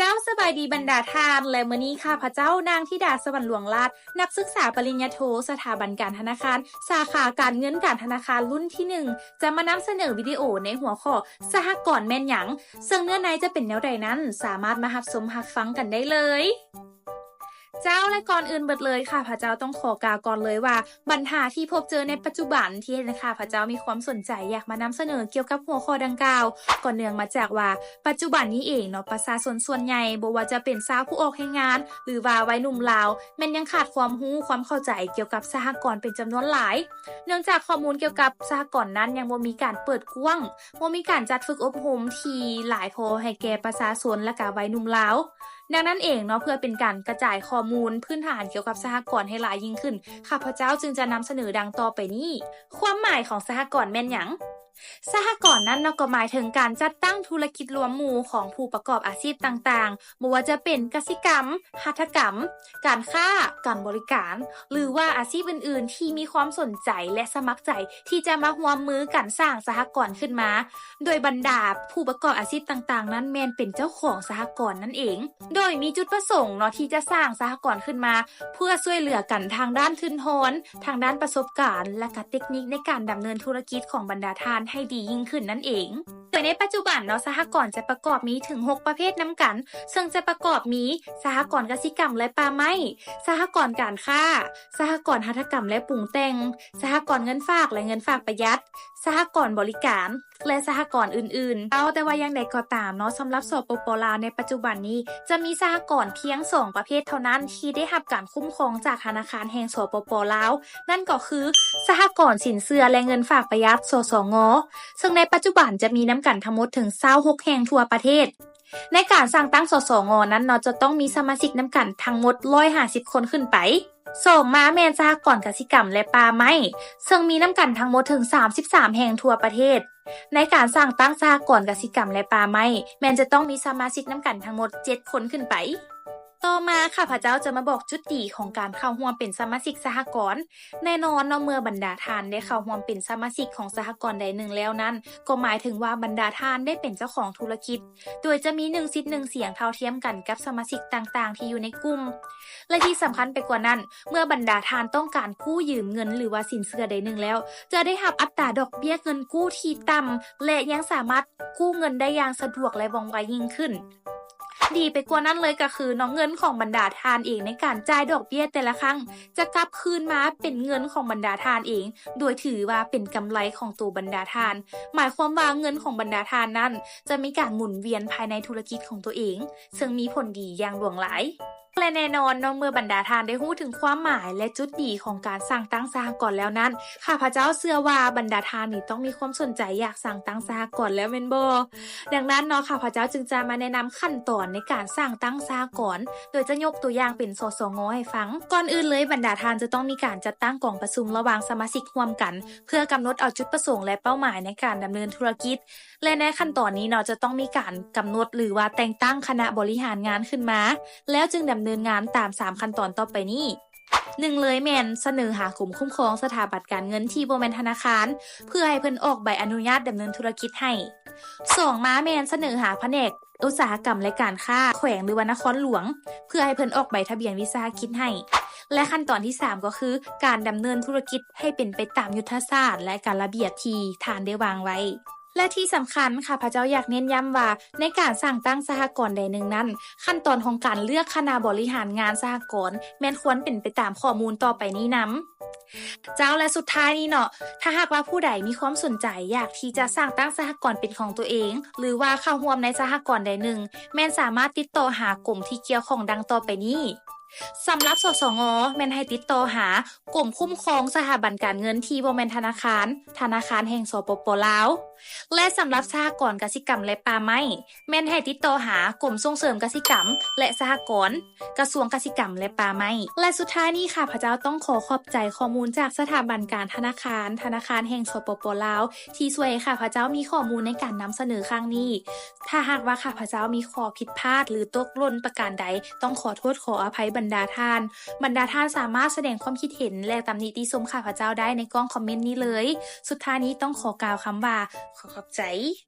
ເຈົ້າ ສະບາຍດີບັນດາທ່ານ ແລະ ມື້ນີ້ຂ້າພະເຈົ້າ ນາງທິດາ ສະຫວັນຫຼວງລາດ ນັກສຶກສາປະລິນຍາໂທ ສະຖາບັນການທະນາຄານ ສາຂາການເງິນການທະນາຄານ ລຸ້ນທີໜຶ່ງ ຈະມານຳສະເໜີວິດີໂອໃນຫົວຂໍ້ ສະຫະກອນແມ່ນຫຍັງ? ເຊິ່ງເນື້ອໃນຈະເປັນແນວໃດນັ້ນ ສາມາດມາຮັບຊົມຮັບຟັງກັນໄດ້ເລີຍ. ເຈົ້າ ແລະ ກ່ອນອື່ນເບິດເລີຍ ຂ້າພະເຈົ້າຕ້ອງຂໍກ່າວກ່ອນເລີຍວ່າ ບັນຫາທີ່ພົບເຈີໃນປັດຈຸບັນທີ່ເຮັດໃຫ້ຂ້າພະເຈົ້າມີຄວາມສົນໃຈຢາກມານຳສະເໜີກ່ຽວກັບຫົວຂໍ້ດັ່ງກ່າວ ກໍເນື່ອງມາຈາກວ່າ ປັດຈຸບັນນີ້ເອງເນາະ ປະຊາຊົນສ່ວນໃຫຍ່ ບໍ່ວ່າຈະເປັນຊາວຜູ້ອອກແຮງງານ ຫຼືວ່າໄວໜຸ່ມລາວ ແມ່ນຍັງຂາດຄວາມຮູ້ຄວາມເຂົ້າໃຈກ່ຽວກັບສະຫະກອນເປັນຈຳນວນຫຼາຍ ເນື່ອງຈາກຂໍ້ມູນກ່ຽວກັບສະຫະກອນນັ້ນຍັງບໍ່ມີການເປີດກວ້າງ, ບໍ່ມີການຈັດຝຶກອົບຮົມທີ່ຫຼາຍພໍໃຫ້ແກ່ປະຊາຊົນ ແລະ ກະໄວໜຸ່ມລາວ. ດັ່ງນັ້ນເອງເນາະ ເພື່ອເປັນການກະຈາຍຂໍ້ມູນພື້ນຖານກ່ຽວກັບສະຫະກອນໃຫ້ຫຼາຍຍິ່ງຂຶ້ນ, ຂ້າພະເຈົ້າຈຶ່ງຈະນຳສະເໜີດັ່ງຕໍ່ໄປນີ້. ຄວາມໝາຍຂອງສະຫະກອນແມ່ນຫຍັງ? ສະຫະກອນນັ້ນເນາະ ກໍໝາຍເຖິງການຈັດຕັ້ງທຸລະກິດລວມໝູ່ຂອງຜູ້ປະກອບອາຊີບຕ່າງໆ, ບໍ່ວ່າຈະເປັນກະສິກຳ, ຫັດຖະກຳ, ການຄ້າ, ການບໍລິການ ຫຼືວ່າອາຊີບອື່ນໆ ທີ່ມີຄວາມສົນໃຈ ແລະ ສະໝັກໃຈທີ່ຈະມາຮ່ວມມືກັນສ້າງສະຫະກອນຂຶ້ນມາ, ໂດຍບັນດາຜູ້ປະກອບອາຊີບຕ່າງໆ ນັ້ນແມ່ນເປັນເຈົ້າຂອງສະຫະກອນນັ້ນເອງ. ໂດຍມີຈຸດປະສົງເນາະ ທີ່ຈະສ້າງສະຫະກອນຂຶ້ນມາ ເພື່ອຊ່ວຍເຫຼືອກັນທາງດ້ານທຶນຮອນ, ທາງດ້ານປະສົບການ ແລະ ກະເຕັກນິກໃນການດຳເນີນທຸລະກິດຂອງບັນດາທ່ານໃຫ້ດີຍິ່ງຂຶ້ນນັ້ນເອງ. ໂດຍໃນປັດຈຸບັນເນາະ ສະຫະກອນຈະປະກອບມີເຖິງຫົກປະເພດນຳກັນ, ເຊິ່ງຈະປະກອບມີ ສະຫະກອນກະສິກຳ ແລະ ປ່າໄມ້, ສະຫະກອນການຄ້າ, ສະຫະກອນຫັດຖະກຳ ແລະ ປຸງແຕ່ງ, ສະຫະກອນເງິນຝາກ ແລະ ເງິນຝາກປະຢັດ, ສະຫະກອນບໍລິການ ແລະ ສະຫະກອນອື່ນໆ. ເຈົ້າ ແຕ່ວ່າຢ່າງໃດກໍຕາມເນາະ ສຳລັບ ສປປ ລາວ ໃນປັດຈຸບັນນີ້ ຈະມີສະຫະກອນພຽງສອງປະເພດເທົ່ານັ້ນ ທີ່ໄດ້ຮັບການຄຸ້ມຄອງຈາກທະນາຄານແຫ່ງ ສປປ ລາວ, ນັ້ນກໍຄື ສະຫະກອນສິນເຊື່ອ ແລະ ເງິນຝາກປະຢັດ ສສງ, ເຊິ່ງໃນປັດຈຸບັນຈະມີນຳກັນທັງໝົດເຖິງຊາວຫົກແຫ່ງທົ່ວປະເທດ. ໃນການສ້າງຕັ້ງ ສສງ ນັ້ນເນາະ ຈະຕ້ອງມີສະມາຊິກນຳກັນທັງໝົດຮ້ອຍຫ້າສິບຄົນຂຶ້ນໄປ. ສອງມາແມ່ນສະຫະກອນກະສິກຳ ແລະ ປ່າໄມ້ ເຊິ່ງມີນຳກັນທັງໝົດເຖິງສາມສິບສາມແຫ່ງທົ່ວປະເທດ. ໃນການສ້າງຕັ້ງສະຫະກອນກະສິກຳ ແລະ ປ່າໄມ້ ແມ່ນຈະຕ້ອງມີສະມາຊິກນຳກັນທັງໝົດເຈັດຄົນຂຶ້ນໄປ. ຕໍ່ມາ ຂ້າພະເຈົ້າຈະມາບອກຈຸດດີຂອງການເຂົ້າຮ່ວມເປັນສະມາຊິກສະຫະກອນ. ແນ່ນອນເນາະ ເມື່ອບັນດາທ່ານໄດ້ເຂົ້າຮ່ວມເປັນສະມາຊິກຂອງສະຫະກອນໃດໜຶ່ງແລ້ວນັ້ນ ກໍໝາຍເຖິງວ່າບັນດາທ່ານໄດ້ເປັນເຈົ້າຂອງທຸລະກິດ ໂດຍຈະມີໜຶ່ງສິດໜຶ່ງສຽງເທົ່າທຽມກັນກັບສະມາຊິກຕ່າງໆທີ່ຢູ່ໃນກຸ່ມ ແລະ ທີ່ສຳຄັນໄປກວ່ານັ້ນ ເມື່ອບັນດາທ່ານຕ້ອງການກູ້ຢືມເງິນ ຫຼືວ່າສິນເຊື່ອໃດໜຶ່ງແລ້ວ ຈະໄດ້ຮັບອັດຕາດອກເບ້ຍເງິນກູ້ທີ່ຕ່ຳ ແລະ ຍັງສາມາດກູ້ເງິນໄດ້ຢ່າງສະດວກ ແລະ ວ່ອງໄວຍິ່ງຂຶ້ນ. ດີໄປກວ່ານັ້ນເລີຍກໍຄືເນາະ ເງິນຂອງບັນດາທ່ານເອງໃນການຈ່າຍດອກເບ້ຍແຕ່ລະຄັ້ງ ຈະກັບຄືນມາເປັນເງິນຂອງບັນດາທ່ານເອງ ໂດຍຖືວ່າເປັນກຳໄລຂອງໂຕບັນດາທ່ານ. ໝາຍຄວາມວ່າເງິນຂອງບັນດາທ່ານນັ້ນ ຈະມີການໝູນວຽນພາຍໃນທຸລະກິດຂອງຕົວເອງ ເຊິ່ງມີຜົນດີຢ່າງຫຼວງຫຼາຍ. ແລະ ແນ່ນອນເນາະ ເມື່ອບັນດາທ່ານໄດ້ຮູ້ເຖິງຄວາມໝາຍ ແລະ ຈຸດດີຂອງການສ້າງຕັ້ງສະຫະກອນແລ້ວນັ້ນ ຂ້າພະເຈົ້າເຊື່ອວ່າບັນດາທ່ານນີ້ຕ້ອງມີຄວາມສົນໃຈຢາກສ້າງຕັ້ງສະຫະກອນແລ້ວແມ່ນບໍ່? ດັ່ງນັ້ນເນາະ ຂ້າພະເຈົ້າຈຶ່ງຈະມາແນະນຳຂັ້ນຕອນໃນການສ້າງຕັ້ງສະຫະກອນ ໂດຍຈະຍົກຕົວຢ່າງເປັນ ສສງ ໃຫ້ຟັງ. ກ່ອນອື່ນເລີຍ ບັນດາທ່ານຈະຕ້ອງມີການຈັດຕັ້ງກອງປະຊຸມລະຫວ່າງສະມາຊິກຮ່ວມກັນ ເພື່ອກຳນົດເອົາຈຸດປະສົງ ແລະ ເປົ້າໝາຍໃນການດຳເນີນທຸລະກິດ ແລະ ໃນຂັ້ນຕອນນີ້ເນາະ ຈະຕ້ອງມີການກຳນົດ ຫຼືວ່າແຕ່ງຕັ້ງຄະນະບໍລິຫານງານຂຶ້ນມາ ແລ້ວຈຶ່ງດຳເນີນງານຕາມສາມຂັ້ນຕອນຕໍ່ໄປນີ້. ໜຶ່ງເລີຍແມ່ນສະເໜີຫາກົມຄຸ້ມຄອງສະຖາບັນການເງິນທີ່ບໍ່ແມ່ນທະນາຄານ ເພື່ອໃຫ້ເພິ່ນອອກໃບອະນຸຍາດດຳເນີນທຸລະກິດໃຫ້. ສອງມາແມ່ນສະເໜີຫາພະແນກອຸດສາຫະກຳ ແລະ ການຄ້າແຂວງ ຫຼືວ່ານະຄອນຫຼວງ ເພື່ອໃຫ້ເພິ່ນອອກໃບທະບຽນວິສາຫະກິດໃຫ້. ແລະ ຂັ້ນຕອນທີສາມກໍຄືການດຳເນີນທຸລະກິດໃຫ້ເປັນໄປຕາມຍຸດທະສາດ ແລະ ການລະບຽບທີ່ທ່ານໄດ້ວາງໄວ້. ແລະ ທີ່ສຳຄັນ ຂ້າພະເຈົ້າຢາກເນັ້ນຢ້ຳວ່າ ໃນການສ້າງຕັ້ງສະຫະກອນໃດໜຶ່ງນັ້ນ ຂັ້ນຕອນຂອງການເລືອກຄະນະບໍລິຫານງານສະຫະກອນ ແມ່ນຄວນເປັນໄປຕາມຂໍ້ມູນຕໍ່ໄປນີ້ນຳ. ເຈົ້າ ແລະ ສຸດທ້າຍນີ້ເນາະ ຖ້າຫາກວ່າຜູ້ໃດມີຄວາມສົນໃຈຢາກທີ່ຈະສ້າງຕັ້ງສະຫະກອນເປັນຂອງຕົວເອງ ຫຼືວ່າເຂົ້າຮ່ວມໃນສະຫະກອນໃດໜຶ່ງ ແມ່ນສາມາດຕິດຕໍ່ຫາກົມທີ່ກ່ຽວຂ້ອງດັ່ງຕໍ່ໄປນີ້. ສຳລັບ ສສງ ແມ່ນໃຫ້ຕິດຕໍ່ຫາກົມຄຸ້ມຄອງສະຖາບັນການເງິນທີ່ບໍ່ແມ່ນທະນາຄານ ທະນາຄານແຫ່ງ ສປປ ລາວ ແລະ ສຳລັບສະຫະກອນກະສິກຳ ແລະ ປ່າໄມ້ ແມ່ນໃຫ້ຕິດຕໍ່ຫາກົມສົ່ງເສີມກະສິກຳ ແລະ ສະຫະກອນ ກະຊວງກະສິກຳ ແລະ ປ່າໄມ້. ແລະ ສຸດທ້າຍນີ້ ຂ້າພະເຈົ້າຕ້ອງຂໍຂອບໃຈຂໍ້ມູນຈາກສະຖາບັນການທະນາຄານ ທະນາຄານແຫ່ງ ສປປ ລາວ ທີ່ຊ່ວຍໃຫ້ຂ້າພະເຈົ້າມີຂໍ້ມູນໃນການນຳສະເໜີຄັ້ງນີ້. ຖ້າຫາກວ່າຂ້າພະເຈົ້າມີຂໍ້ຜິດພາດ ຫຼື ຕົກຫຼົ່ນປະການໃດ ຕ້ອງຂໍໂທດຂໍອະໄພບັນດາທ່ານ. ບັນດາທ່ານສາມາດສະແດງຄວາມຄິດເຫັນ ແລະ ຕຳໜິຕິຊົມຂ້າພະເຈົ້າໄດ້ໃນກ່ອງຄອມເມັນນີ້ເລີຍ. ສຸດທ້າຍນີ້ຕ້ອງຂໍກ່າວຄຳວ່າ ຂໍຂອບໃຈ.